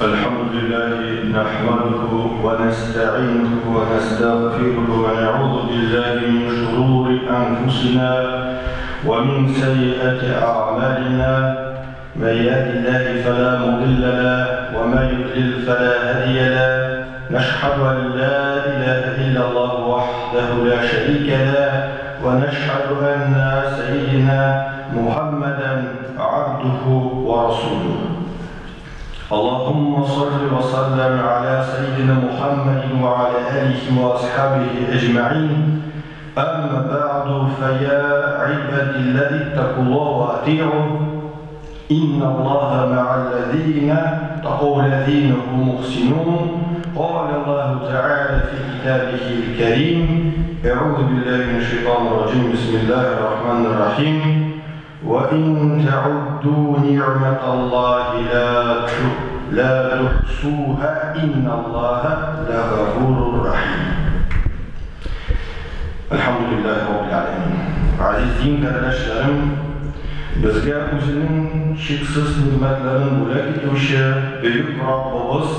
الحمد لله نحمده ونستعينه ونستغفره ونعوذ بالله من شرور أنفسنا ومن سيئات أعمالنا من يهد الله فلا مضل له ومن يضلل فلا هادي له نشهد أن لا إله إلا الله وحده لا شريك له ونشهد أن سيدنا محمدا عبده ورسوله. اللهم صل وسلم على سيدنا محمد وعلى آله وأصحابه أجمعين. أما بعد، فيا عباد الله اتقوا الله وأطيعوا، إن الله مع الذين اتقوا الذين هم محسنون. قال الله تعالى في كتابه الكريم: أعوذ بالله من الشيطان الرجيم، بسم الله الرحمن الرحيم، وإن تعدوا نعمة الله لا تحصوها إن الله لغفور رحيم. Elhamdülillahi Rabbil alemin. Aziz din kardeşlerim, bizge үзенең чиксез ни'мәтләрен бүләк итүче бөек Раббыбыз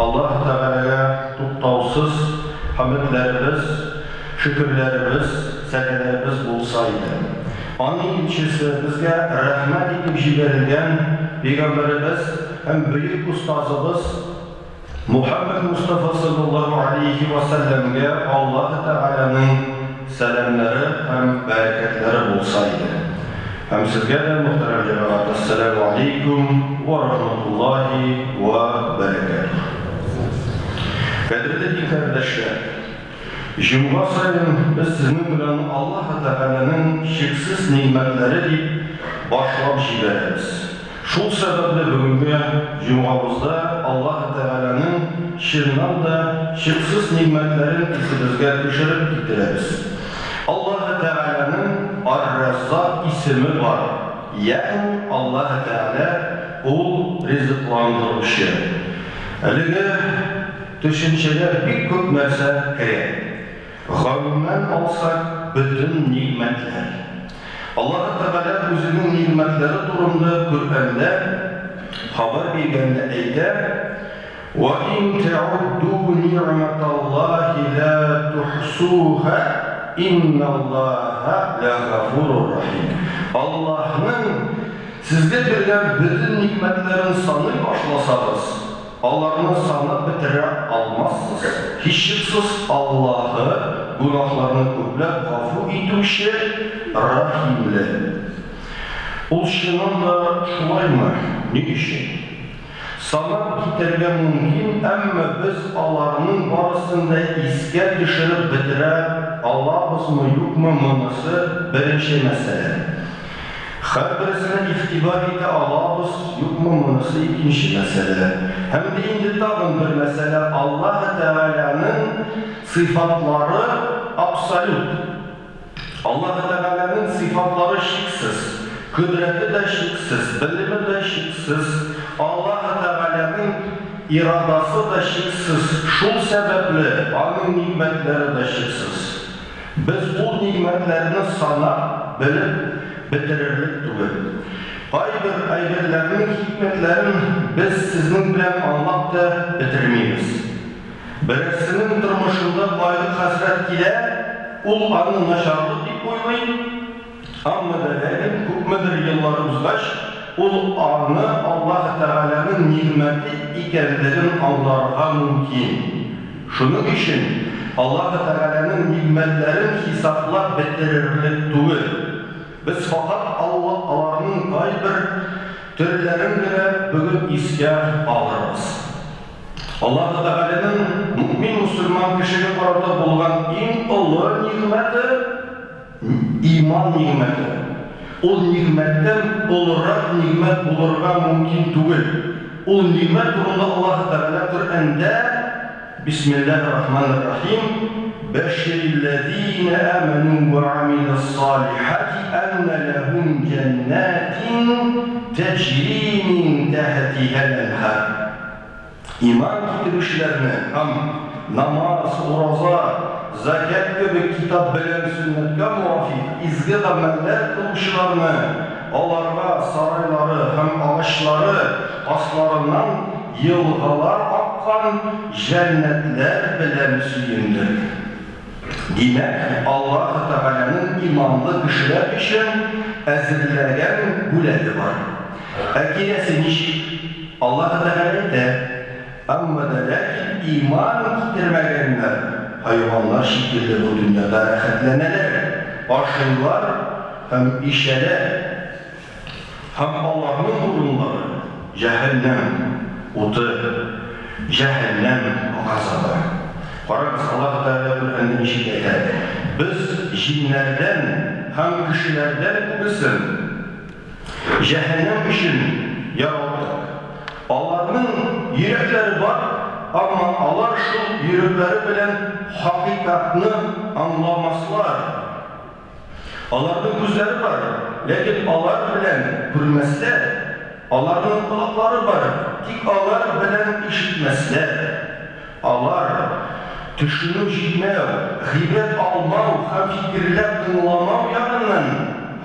Аллаһ Тәгаләгә туктаусыз хәмдләребез, шөкерләребез, сәләләребез булса иде. Аның илчесе, безгә рәхмәт итеп җибәрелгән пәйгамбәребез һәм бөек остазыбыз Мухаммад Мустафа саллаллаһу алейхи ва сәлләмгә Аллаһ Тәгаләнең сәламнәре һәм бәрәкәтләре булса иде. Һәм сезгә дә, мөхтәрәм җәмәгать, ассаламу алейкум ва рахматуллаһи ва бәрәкәтүһ. Кадерле дин кардәшләр, җомга саен без сезнең белән Аллаһ Тәгаләнең чиксез ни'мәтләре дип башлап җибәрәбез. Шул сәбәпле бүгенге җомгабызда Аллаһ Тәгаләнең чыннан да чиксез ни'мәтләрен исебезгә төшереп китерәбез. Аллаһ Тәгаләнең Ар-Раззак исеме бар. Ягъни Аллаһ Тәгалә ул ризыкландыручы. Әлеге төшенчәгә бик күп нәрсә керә. Гомумән алсак, бөтен ни'мәтләр. Аллаһ Тәгалә үзенең ни'мәтләре турында Коръәндә хәбәр биргәндә әйтә: "Ва ин та'удду ни'маталлаһи ла тухсуха инналлаһа лагафурur рахим." Аллаһның сезгә биргән бөтен ни'мәтләрен саный башласагыз, аларны санап бетерә алмассыз. Һичшиксез Аллаһы гөнаһларны күпләп гафу итүче, рәхимле. Ул чыннан да шулаймы? Ни өчен? Санап китәргә мөмкин, әмма без аларның барысын да искә төшереп бетерә алабызмы, юкмы, монысы беренче мәсьәлә. Һәрберсенә игътибар итә алабыз, юкмы, монысы икенче мәсьәлә. Һәм дә инде тагын бер мәсьәлә: Аллаһ Тәгаләнең сыйфатлары абсолют. Аллаһ Тәгаләнең сыйфатлары чиксез, кодрәте дә чиксез, белеме дә чиксез, Аллаһ Тәгаләнең ирадасы да чиксез. Шул сәбәпле аның ни'мәтләре дә чиксез. Без ул ни'мәтләрне санап, белеп бетерерлек түгел. Кайбер әйберләрнең хикмәтләрен без сезнең белән аңлап та бетермибез. Берсенең тормышында кайгы-хәсрәт килә, ул аны начарлык дип уйлый, әмма дә ләкин күпмедер еллар узгач, ул аны Аллаһ Тәгаләнең ни'мәте икәнлеген аңларга мөмкин. Шуның өчен Аллаһ Тәгаләнең ни'мәтләрен хисаплап бетерерлек түгел. Без фақат аларның кайбер төрләрен генә бүген искә алырбыз. Аллаһ Тәгаләнең мөмин мусульман кешегә карата булган иң олы ни'мәте иман ни'мәте. Ул ни'мәттән олырак ни'мәт булырга мөмкин түгел. Ул ни'мәт турында Аллаһ Тәгалә Коръәндә: Бисмиллаһир-рахманир-рахим, бәшширилләзина аману ва амилус-салихати анна лахум җаннатин таҗри мин тахтиха al-анхар. Иман китерүчеләрне һәм намаз, ураза, закат кебек китап белән сөннәткә муафик изге гамәлләр кылучыларны аларга сарайлары һәм агачлары асларыннан елгалар аккан җәннәтләр белән сөендер. Димәк, Аллаһы Тәгаләнең иманлы кешеләр өчен әзерләгән бүләге бар. Ә киресе ничек? Аллаһы Тәгалә әйтә: Әмма дә ләкин иман китермәгәннәр хайваннар шикелле бу дөньяда рәхәтләнәләр, ашыйлар һәм эчәләр. Һәм аларның урыннары җәһәннәм уты, җәһәннәм газабы. Карагыз, Аллаһы Тәгалә Коръәндә ничек әйтә: Без җиннәрдән һәм кешеләрдән күбесен җәһәннәм өчен яралттык. Аларның йөрәкләре бар, әмма алар шул йөрәкләре белән хакыйкатьне аңламаслар. Аларның күзләре бар, ләкин алар белән күрмәсләр, аларның колаклары бар, тик алар белән ишетмәсләр. Алар, төшенү җитмәү, гыйбрәт алмау һәм фикерләп тыңламау ягыннан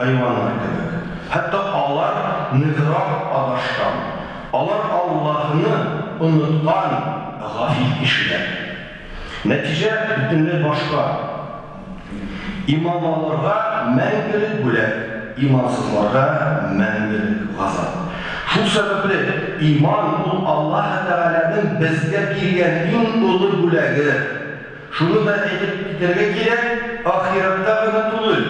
хайваннар кебек. Хәтта алар ныграк адашкан. Алар Аллаһны оныткан гафил кешеләр. Нәтиҗә бөтенләй башка. Иманлыларга мәңгелек бүләк, имансызларга мәңгелек газап. Шул сәбәпле, иман ул Аллаһы Тәгаләнең безгә биргән иң олы бүләге. Шуны да әйтеп китәргә кирәк, ахирәттә генә түгел,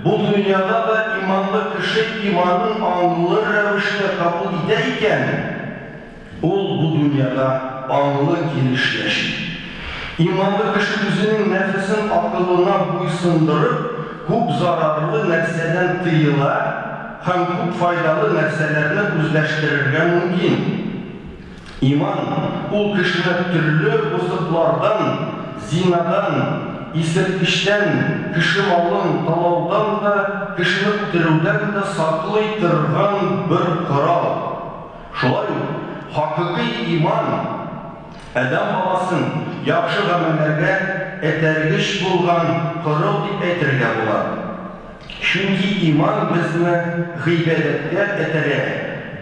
бу дөньяда да иманлы кеше иманын аңлы рәвештә кабул итә икән, ул бу дөньяда аңлы килеш яши. Иманлы кеше үзенең нәфесен акылына буйсындырып, күп зарарлы нәрсәдән тыела һәм күп файдалы нәрсәләрне үзләштерергә мөмкин. Иман ул кешене төрле бозыклардан, зинадан, исерткечтән, кеше малын талаудан да, кешене үтерүдән дә саклый торган бер корал. Шулай ук хакыйкый иман адәм баласын яхшы гамәлләргә этәргеч булган корал дип әйтергә була. Чөнки иман безне гыйбадәткә этәрә,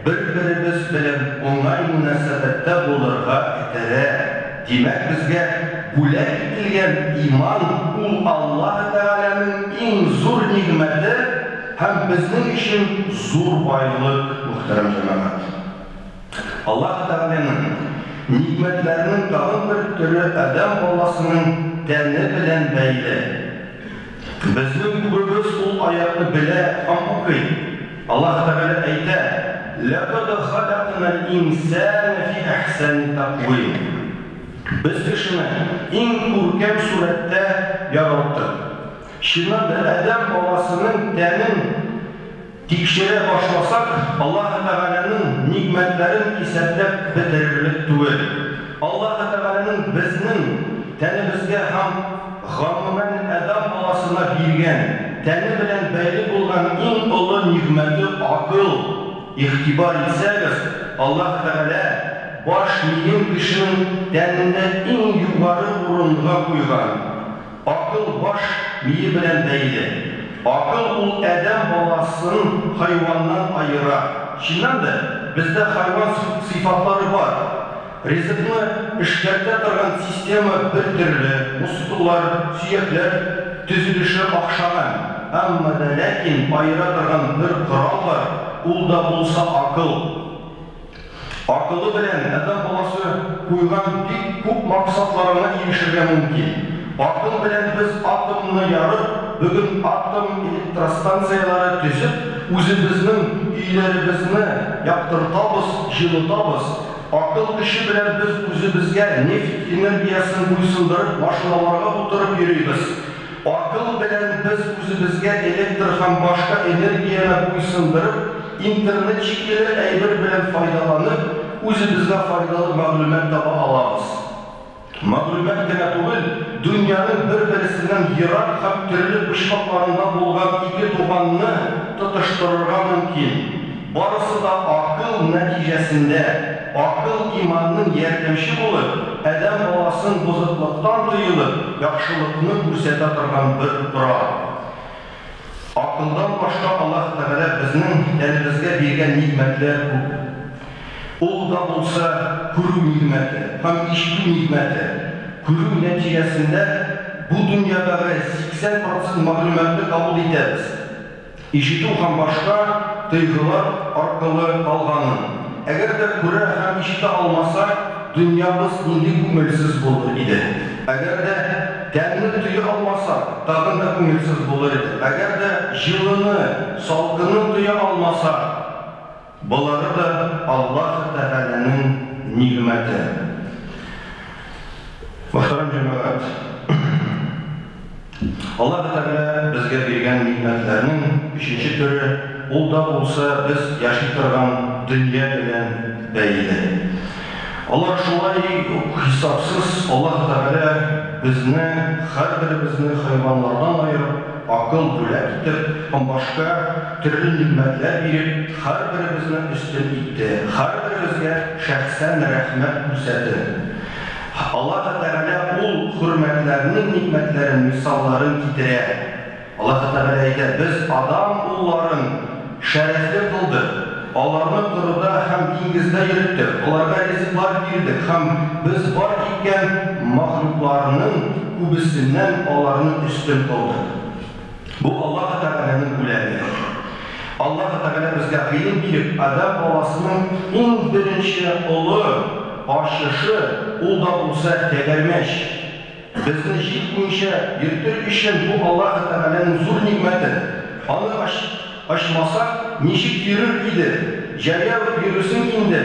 бер-беребез белән уңай мөнәсәбәттә булырга этәрә. Димәк, безгә бүләк ителгән иман ул Аллаһы Тәгаләнең иң зур нигъмәте һәм безнең өчен зур байлык, мөхтәрәм җәмәгать. Аллаһы Тәгаләнең нигъмәтләренең тагын бер төре адәм баласының тәне белән бәйле. Безнең күбебез ул аятны белә һәм укый. Аллаһы Тәгалә әйтә: Ләкад халакнал инсана фи әхсәни тәкъвим. Без кешене иң күркәм сурәттә яралттык. Чыннан да, адәм баласының тәнен тикшерә башласак, Аллаһы Тәгаләнең нигъмәтләрен исәпләп бетерерлек түгел. Аллаһы Тәгаләнең безнең тәнебезгә һәм гомумән адәм баласына биргән, тәне белән бәйле булган иң олы нигъмәте акыл. Игътибар итсәгез, Аллаһы Тәгалә баш миен кешенең тәнендә иң югары урынга куйган. Акыл баш мие белән бәйле. Акыл ул адәм баласын хайваннан аера. Чыннан да, бездә хайван сыйфатлары бар. Ризыкны эшкәртә торган система бер төрле, мускуллар, сөякләр төзелеше охшаган. Әмма дә ләкин аера торган бер корал бар, ул да булса акыл. Акылы белән адәм баласы куйган бик күп максатларына ирешергә мөмкин. Акыл белән без атомны ярып, бүген атом электростанцияләре төзеп, үзебезнең өйләребезне яктыртабыз, җылытабыз. Акыл көче белән без үзебезгә нефть энергиясен буйсындырып, машиналарга утырып йөрибез. Акыл белән без үзебезгә электр һәм башка энергияне буйсындырып, интернет шикелле әйбер белән файдаланып, үзебезгә файдалы мәгълүмат таба алабыз. Мәгълүмат кенә түгел, дөньяның бер-берсеннән ерак һәм төрле почмакларында булган ике туганны тотыштырырга мөмкин. Барысы да акыл нәтиҗәсендә, акыл иманның ярдәмче булып, адәм баласын бозыклыктан тыелып, яхшылыкны күрсәтә торган бер корал. Акылдан башка Аллаһы Тәгалә безнең тәнебезгә биргән нигъмәтләр күп. Ул да булса күрү нигъмәте һәм ишетү нигъмәте. Күрү нәтиҗәсендә бу дөньядагы 80 процент мәгълүматны кабул итәбез. Ишетү һәм башка тойгылар аркылы калганын. Әгәр дә күрә һәм ишетә алмасак, дөньябыз нинди күңелсез булыр иде. Әгәр дә тәмне тоя алмасак, тагын да күңелсез булыр иде. Әгәр дә җылыны, салкынны тоя алмасак, болары да Аллаһы Тәгаләнең нигъмәте. Мөхтәрәм җәмәгать! Аллаһы Тәгалә безгә биргән нигъмәтләрнең өченче төре, ул да булса без яши торган дөнья белән бәйле. Алар шулай ук хисапсыз. Аллаһы Тәгалә безне, һәрберебезне хайваннардан аерып, акыл бүләк итеп һәм башка төрле нигъмәтләр биреп, һәрберебезне өстен итте, һәрберебезгә шәхсән рәхмәт күрсәте. Аллаһы Тәгалә ул хөрмәтләрнең нигъмәтләрен, мисалларын китерә. Аллаһы Тәгалә әйтә, Без Адам улларын шәрәфле кылдык, аларны корыда һәм диңгездә йөрттек, аларга ризыклар бирдек һәм Без бар иткән мәхлукларның күбесеннән аларны өстен кылдык. Бу Аллаһы Тәгаләнең бүләге. Аллаһы Тәгалә безгә гыйлем биреп, адәм баласының иң беренче олы ачышы, ул да булса тәгәрмәч. Безне җил буенча йөртер өчен бу Аллаһы Тәгаләнең зур нигъмәте. Аны ачмасак, ничек йөрер идек? Җәяү йөрүсең инде,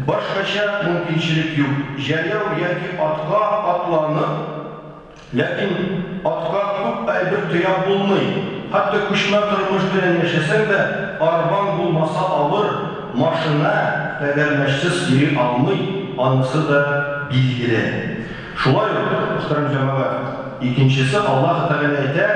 башкача мөмкинчелек юк. Җәяү яки атка атланып. Ләкин атка күп әйбер төяп булмый. Хәтта күчмә тормыш белән яшәсәң дә, арбаң булмаса авыр, машина тәгәрмәчсез йөри алмый, анысы да билгеле. Шулай ук, мөхтәрәм җәмәгать, икенчесе, Аллаһы Тәгалә әйтә,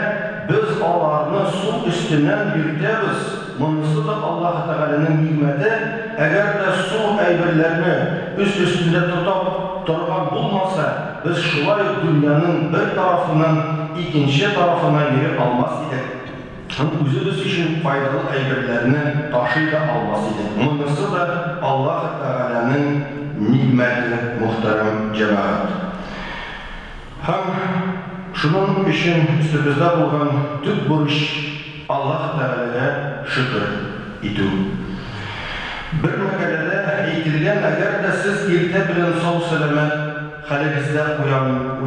Без аларны су өстеннән йөртәбез, монысы да Аллаһы Тәгаләнең нигъмәте, әгәр дә су әйберләрне үз өстендә тота торган булмаса, без шулай ук дөньяның бер тарафыннан икенче тарафына йөри алмас идек һәм үзебез өчен файдалы әйберләрне ташый да алмас идек. Монысы да Аллаһы Тәгаләнең нигъмәте, мөхтәрәм җәмәгать. Һәм шуның өчен өстебездә булган төп бурыч, Аллаһ Тәгаләгә шөкер итү. Бер мәкаләдә әйтелгән, әгәр дә сез иртә белән сау-сәламәт хәлегездә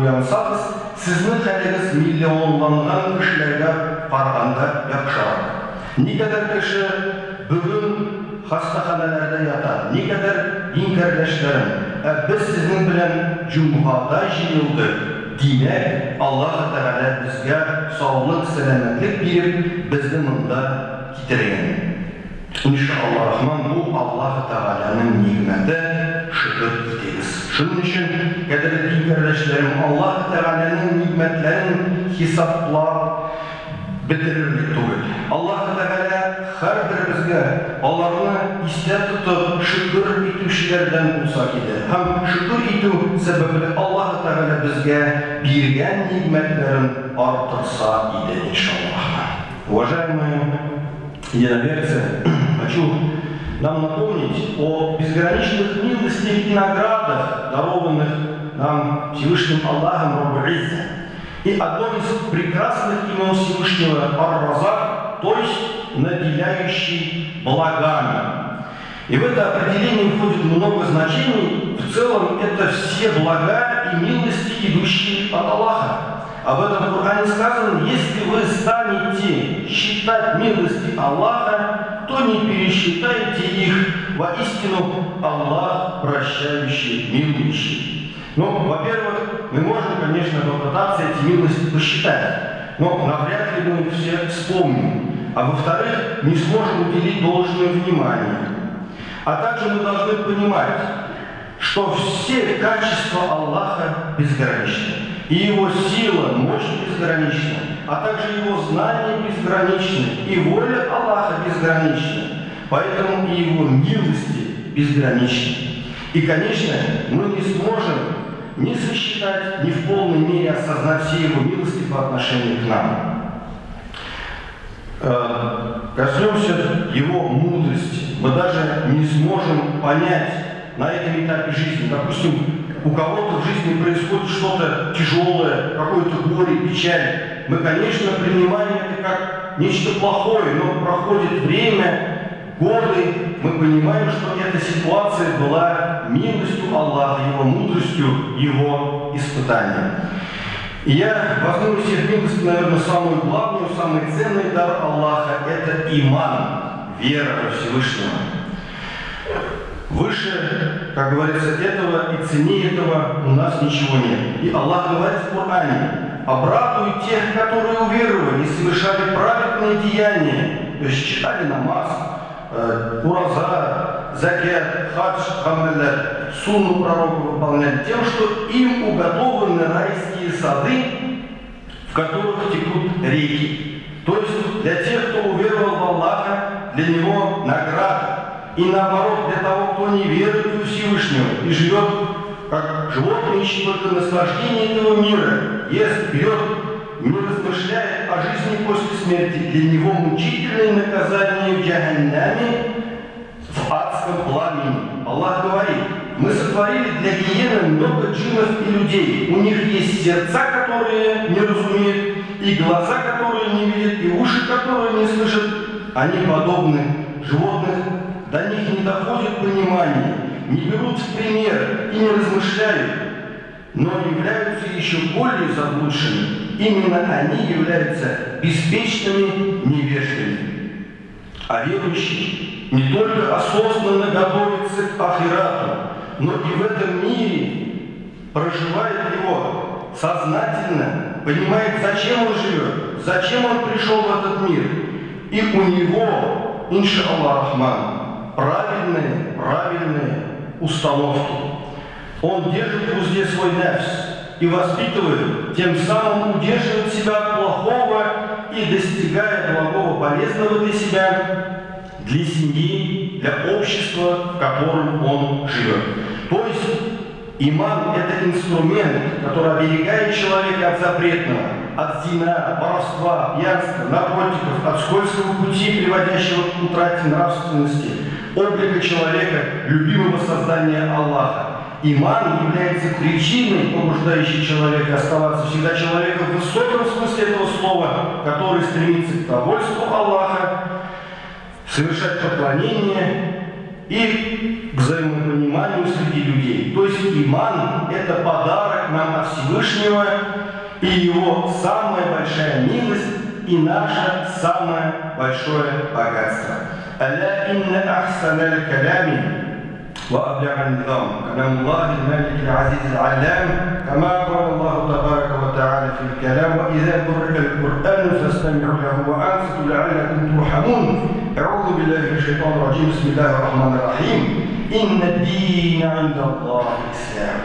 уянсагыз, сезнең хәлегез миллионланган кешеләргә караганда яхшырак. Никадәр кеше бүген хастаханәләрдә ята, никадәр дин кардәшләрем, ә без сезнең белән җомгада җыелдык, димәк, Аллаһы Тәгалә безгә саулык-сәламәтлек биреп, безне монда китергән. Иншалла Рахман, бу Аллаһы Тәгаләнең нигъмәте, шөкер итегез. Шуның өчен, кадерле дин кардәшләрем, Аллаһы Тәгаләнең нигъмәтләрен хисаплап бетерерлек түгел. Аллаһы Тәгалә һәрберебезгә аларны истә тотып шөкер итүчеләрдән булсак иде. Һәм шөкер итү сәбәпле Аллаһы Тәгалә безгә биргән нигъмәтләрен арттырса иде, иншалла Рахман. Уважаемые единоверцы, хочу нам напомнить о безграничных милостях и наградах, дарованных нам Всевышним Аллахом Рабб Изза. И одно из прекрасных имен Всевышнего Ар-Разак, то есть наделяющий благами. И в это определение входит много значений. В целом это все блага и милости, идущие от Аллаха. Об этом в Коране сказано: если вы станете считать милости Аллаха, то не пересчитайте их. Воистину Аллах прощающий, милующий. Ну, во-первых, мы можем, конечно, попытаться эти милости посчитать, но навряд ли мы их все вспомним. А во-вторых, не сможем уделить должное внимание. А также мы должны понимать, что все качества Аллаха безграничны. И Его сила, мощь безгранична, а также Его знания безграничны, и воля Аллаха безгранична. Поэтому и Его милости безграничны. И, конечно, мы не сможем ни сосчитать, ни в полной мере осознать все Его милости по отношению к нам. Коснемся Его мудрости. милость мы даже не сможем понять на этом этапе жизни. Допустим, у кого-то в жизни происходит что-то тяжелое, какое-то горе, печаль. Мы, конечно, принимаем это как нечто плохое, но проходит время, годы, мы понимаем, что эта ситуация была милостью Аллаха, Его мудростью, Его испытанием. И я возьму из всех милостей, наверное, самую главную, самый ценный дар Аллаха – это иман, вера во Всевышнего. Выше, как говорится, этого и ценнее этого у нас ничего нет. И Аллах говорит в Коране: обрадуй тех, которые уверовали и совершали праведные деяния, то есть читали намаз, ураза, закят, хадж, хаммалят, сунну пророка выполняли, тем, что им уготованы райские сады, в которых текут реки. То есть для тех, кто уверовал в Аллаха, для него награда. И наоборот, для того, кто не верует в Всевышнего и живет, как животные, ищет только наслаждение этого мира, ест, пьет, не размышляет о жизни после смерти, для него мучительное наказание в джаханнаме, в адском пламени. Аллах говорит: мы сотворили для гиены много джиннов и людей. У них есть сердца, которые не разумеют, и глаза, которые не видят, и уши, которые не слышат. Они подобны животных, до них не доходит понимание, не берут в пример и не размышляют, но являются еще более заблудшими. Именно они являются беспечными невеждами. А верующий не только осознанно готовится к ахирату, но и в этом мире проживает его сознательно, понимает, зачем он живет, зачем он пришел в этот мир. И у него, иншаллах рахман, правильные установки. Он держит в узде свой нафс и воспитывает, тем самым удерживает себя от плохого и достигая благого, полезного для себя, для семьи, для общества, в котором он живет. То есть иман – это инструмент, который оберегает человека от запретного, от зина, воровства, пьянства, наркотиков, от скользкого пути, приводящего к утрате нравственности, облика человека, любимого создания Аллаха. Иман является причиной, побуждающей человека оставаться всегда человеком в высоком смысле этого слова, который стремится к довольству Аллаха, совершать поклонение и к взаимопониманию среди людей. То есть иман – это подарок нам от Всевышнего и его самая большая милость и наше самое большое богатство. «Аля инна ахсана аль-калями وأبلغ النظام كلام الله الملك العزيز العلام كما قال الله تبارك وتعالى في الكلام وإذا قرئ القرآن فاستمعوا له وأنصتوا لعلكم ترحمون أعوذ بالله من الشيطان الرجيم بسم الله الرحمن الرحيم إن الدين عند الله الإسلام.